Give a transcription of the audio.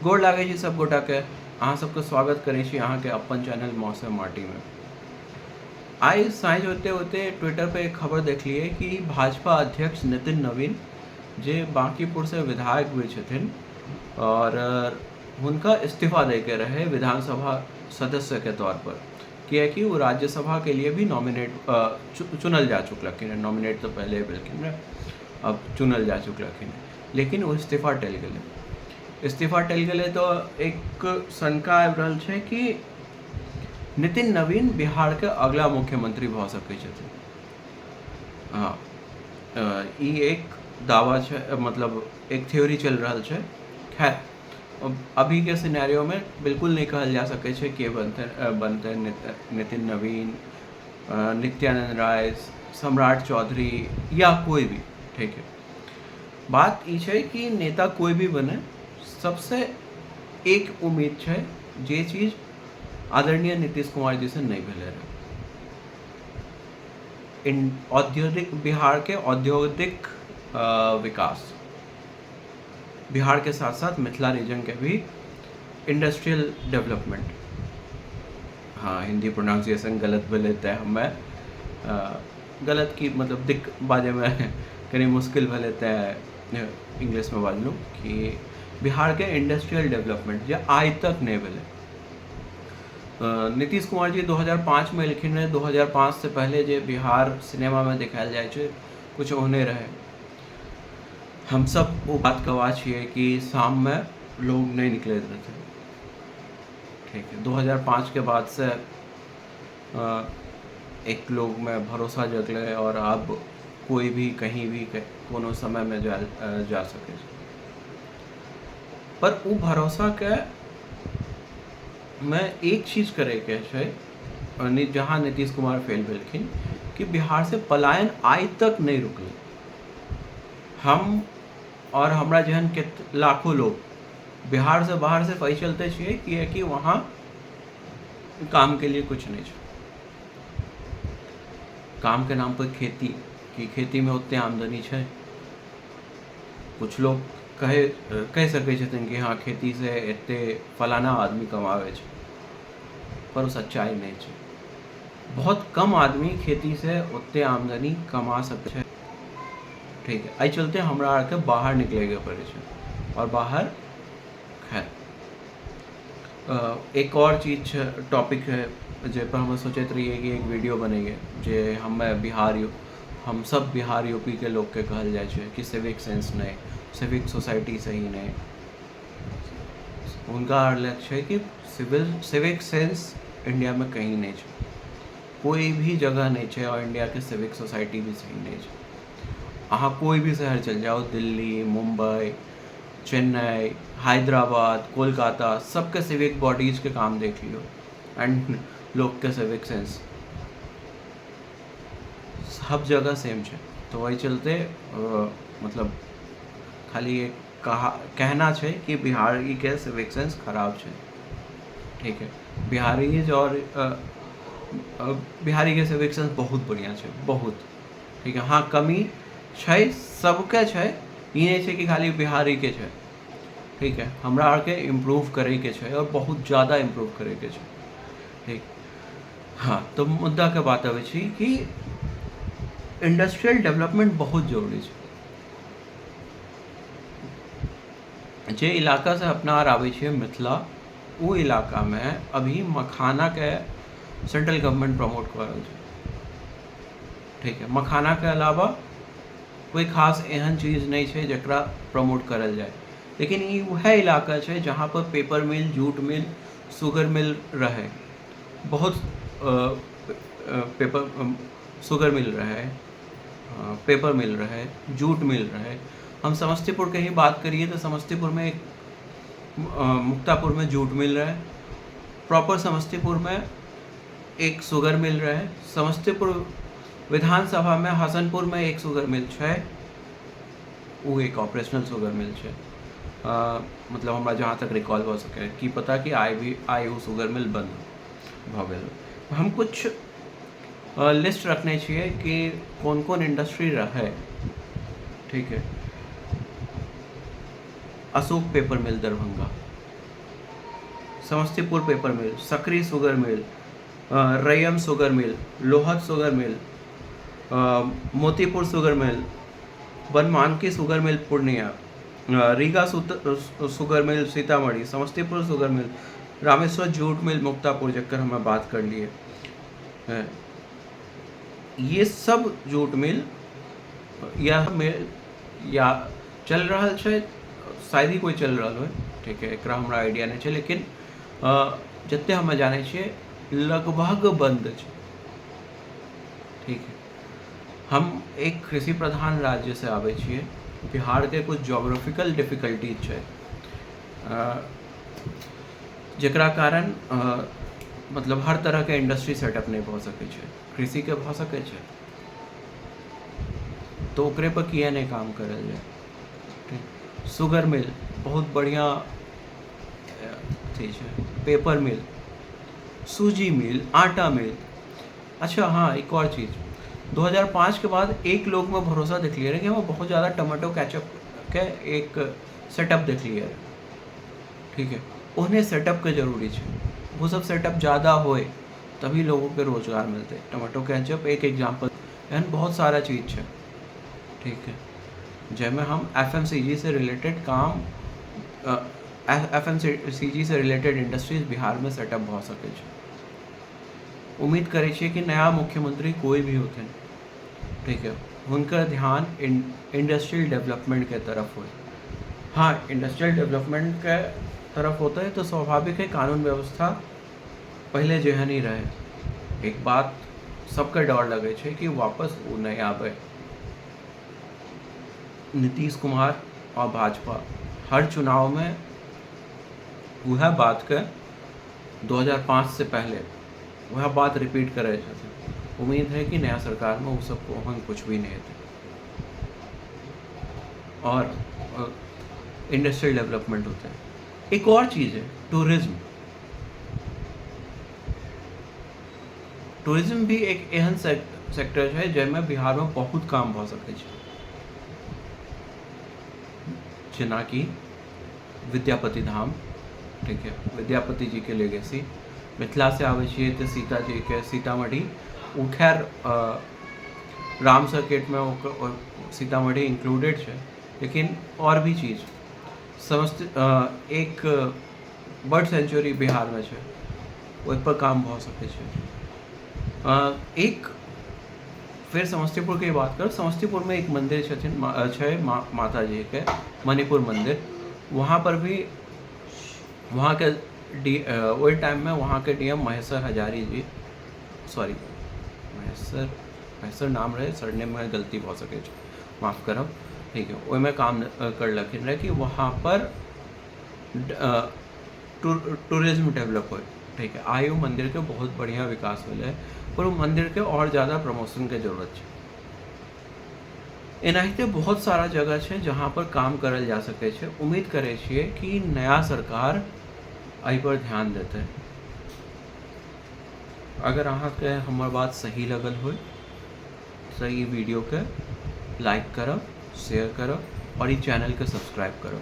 गोर लागै छी सब गोटा के। अहाँ सबके स्वागत करै छी अहाँके अपन चैनल मौसम माटीमे। आइ साँझ होते होते ट्विटर पे एक खबर देखलियै कि भाजपा अध्यक्ष नितिन नवीन जे बांकीपुर से विधायक भी छथिन और हुनका इस्तीफा दैके रहै विधानसभा सदस्यके तौर पर, कियाकि ओ राज्यसभा के लिए भी नॉमिनेट चुनल जा चुकलखिन हँ। नॉमिनेट तऽ पहिले भेलखिन रहए, अब चुनल जा चुकलखिन हँ, लेकिन ओ इस्तीफा टलि गेलै। इस्तीफा टलि गेलै तऽ एक शंका आबि रहल छै कि नितिन नवीन बिहारके अगला मुख्यमंत्री भऽ सकै छथिन। हँ, ई एक दावा छै, मतलब एक थ्योरी चलि रहल छै। खैर, अभीके सिनेरियोमे बिल्कुल नहि कहल जा सकै छै के बनतै बनतै नितिन नवीन, नित्यानंद राय, सम्राट चौधरी या कोई भी। ठीक है, बात ई छै कि नेता कोई भी बने, सबसे एक उम्मीद छै जे चीज आदरणीय नीतीश कुमार जी से नहि भेलै रहै, औद्योगिक बिहारके औद्योगिक विकास, बिहारके साथ साथ मिथिला रीजनके भी इंडस्ट्रियल डेवलपमेंट। हाँ, हिंदी प्रोनाउंसिएशन गलत भेलै तैँ हमे गलत की मतलब दिक बाजैमे कनि मुश्किल भेलै तैँ इंग्लिशमे बाजलहुँ कि बिहारके इंडस्ट्रियल डेवलपमेंट जे आइ तक नहि भेलै। नीतीश कुमार जी 2005 मे एलखिन रहै। 2005 से पहले जे बिहार सिनेमामे देखायल जाइ छै कुछ ओहने रहै। हमसब ओ बात गवाह छियै कि शाममे लोग नहि निकलैत रहथिन। ठीक है, 2005 के बाद से एक लोगमे भरोसा जगलै और आब कोई भी कहीं भी कोनो समयमे जा जा सकै छै। पर ओ भरोसाके मे एक चीज करैके छै, जहाँ नीतीश कुमार फेल भेलखिन कि बिहार से पलायन आइ तक नहि रुकलै। हम और हमरा जेहन लाखों लोग बिहार से बाहर सिर्फ एहि चलते छियै कियाकि वहाँ काम के लिए कुछ नहि छै। काम के नाम पर खेती, कि खेती मे ओते आमदनी छै? कुछ लोग कहे कहि सकै छथिन कि हँ खेती से एते फलाना आदमी कमाबै छै, पर ओ सच्चाइ नहि छै। बहुत कम आदमी खेती से ओते आमदनी कमा सकै छै। ठीक है, एहि चलते हमरा आरके बाहर निकलैके पड़ै छै। और बाहर खैर एक और चीज छै, टॉपिक है जे पर हम सोचैत रहियै कि एक वीडियो बनैयै, जे हमे बिहार यू हम सब बिहार यूपी के लोकके कहल जाइ छै कि सिविक सेंस नहि, सिविक सोसाइटी सही नहि। हुनका आर लग छै कि सिविक सेंस इंडियामे कहीं नहि छै, कोई भी जगह नहि छै, और इंडियाके सिविक सोसाइटी भी सही नहि छै। अहाँ कोई भी शहर चलि जाउ, दिल्ली, मुम्बई, चेन्नई, हैदराबाद, कोलकाता, सबके सिविक बॉडीजके काम देख लियौ एंड लोकके सिविक सेंस सब जगह सेम छै। तऽ ओहि चलते मतलब खाली एक कहना छै कि बिहारीके सिविक सेंस खराब छै। ठीक है, बिहारीज और बिहारीके सिविक सेंस बहुत बढ़िआँ छै, बहुत। ठीक है, हाँ कमी छै, सबके छै, ई नहि छै कि खाली बिहारीके छै। ठीक है, हमरा आरके इम्प्रूव करैके छै और बहुत ज्यादा इम्प्रूव करैके छै। ठीक, हाँ तऽ मुद्दाके बात अबै छी कि इंडस्ट्रियल डेवलपमेंट बहुत जरूरी छै। जे इलाकासँ अपना आर आबै छियै मिथिला, ओ इलाकामे अभी मखानाके सेंट्रल गवर्नमेंट प्रमोट कऽ रहल छै। ठीक है, मखानाके अलावा कोई खास एहन चीज नहि छै जकरा प्रमोट करल जाय, लेकिन ई वएह इलाका छै जहाँ पर paper mill, jute mill, sugar mill रहै, बहुत पेपर शुगर मिल रहै, पेपर मिल रहै, जूट मिल रहै। हम समस्तीपुरके ही बात करिए तऽ समस्तीपुरमे एक मुक्तापुरमे जूट मिल रहै, प्रॉपर समस्तीपुरमे एक शुगर मिल रहै, समस्तीपुर विधानसभामे हसनपुरमे एक शुगर मिल छै, ओ एक ऑपरेशनल शुगर मिल छै। मतलब हमरा जहाँ तक रिकॉल भऽ सकै, की पता कि आइ भी आइ ओ शुगर मिल बन्द भऽ गेल। हम कुछ लिस्ट रखने छियै कि कोन कोन इंडस्ट्री रहै। ठीक है, अशोक पेपर मिल Darbhanga, Samastipur paper mill, Sakri sugar mill, Raiyam sugar mill, Lohat sugar mill, Motipur sugar mill, Banmankhi sugar mill Purnia, Riga sugar mill Sitamarhi, Samastipur sugar mill, Rameshwar jute mill Muktapur, जकर हमे बात कर लिए। ये सब jute mill या मिल या चल रहल छै, शायद ही कोई चल रहल होइ। ठीक है, एकरा हमरा आइडिया नहि छै, लेकिन जते हमे जानै छियै लगभग बंद छै। ठीक है, हम एक कृषि प्रधान राज्य से आबै छियै। बिहारके कुछ जोग्राफिकल डिफिकल्टीज छै, जकरा कारण मतलब हर तरहके इंडस्ट्री सेटअप नहि भऽ सकै छै। कृषिके भऽ सकै छै, तऽ ओकरे पर किए नहि काम करल जाय? ठीक, शुगर मिल बहुत बढ़िआँ अथी छै, पेपर मिल, सूजी मिल, आटा मिल। अच्छा हाँ, एक और चीज, 2005 के बाद एक लोग में भरोसा देखलियै रहै कि हम बहुत ज़्यादा टमाटो केचप के एक सेटअप देखलियै रहै। ठीक है, ओहने सेटअप के जरूरी छै, वो सब सेटअप ज़्यादा होए तभी लोगों के रोजगार मिलते। टमाटो केचप एक एग्जाम्पल, एहन बहुत सारा चीज छै। ठीक है, जाहिमे हम एफएमसीजी से रिलेटेड काम, एफएमसीजी से रिलेटेड इंडस्ट्रीज बिहारमे सेटअप भऽ सकै छै। उम्मीद करै छियै कि नया मुख्यमंत्री कोई भी होथिन, ठीक है, हुनकर ध्यान इंडस्ट्रियल डेवलपमेंट के तरफ होय। हाँ, इंडस्ट्रियल डेवलपमेंट के तरफ होता है तो स्वाभाविक है कानून व्यवस्था पहिले जेहन ही रहे। एक बात सबके डर लगै छै कि वापस ओ नहि आबै। नीतीश कुमार और भाजपा हर चुनाव में वएह बातके 2005 से पहले वएह बात रिपीट करै छथिन। उम्मीद है कि नया सरकारमे ओ सब ओहन कुछ भी नहि हेतै और इंडस्ट्रियल डेवलपमेंट होता है। एक और चीज़ है टूरिज्म। टूरिज्म भी एक एहन सेक्टर छै जाहिमे बिहारमे बहुत काम भऽ सकै छै, जेनाकि विद्यापति धाम। ठीक है, विद्यापति जी के लेगेसी, मिथिला से आबै छियै तऽ सीता जी के सीतामढ़ी, ओ खैर राम सर्किटमे सीतामढ़ी इंक्लूडेड छै, लेकिन और भी चीज समस्त एक बर्ड सेंचुरी बिहारमे छै, ओहि पर काम भऽ सकै छै। एक फिर समस्तीपुर के बात कर, समस्तीपुर में एक मंदिर छथिन छै माता जी के मणिपुर मंदिर, वहाँ पर भी वहाँ के डी ओहि टाइममे वहाँ के डीएम महेश्वर हजारी जी, सॉरी महेश्वर, महेश्वर नाम रहै, सरनेममे गलती भऽ सकै छै, माफ करब। ठीक है, ओहिमे काम करलखिन रहै कि वहाँ पर टूरिज्म डेवलप होइ। ठीक है, आइ ओ मन्दिरके बहुत बढ़िआँ विकास भेलै, पर ओ मन्दिरके आओर ज्यादा प्रमोशनके जरूरत छै। एनाहिते बहुत सारा जगह छै जहाँ पर काम करल जा सकै छै। उम्मीद करै छियै कि नया सरकार एहि पर ध्यान देतै। अगर अहाँके हमर बात सही लगल होय तऽ ई वीडियोके लाइक करब, शेयर करब और ई चैनलके सब्सक्राइब करब।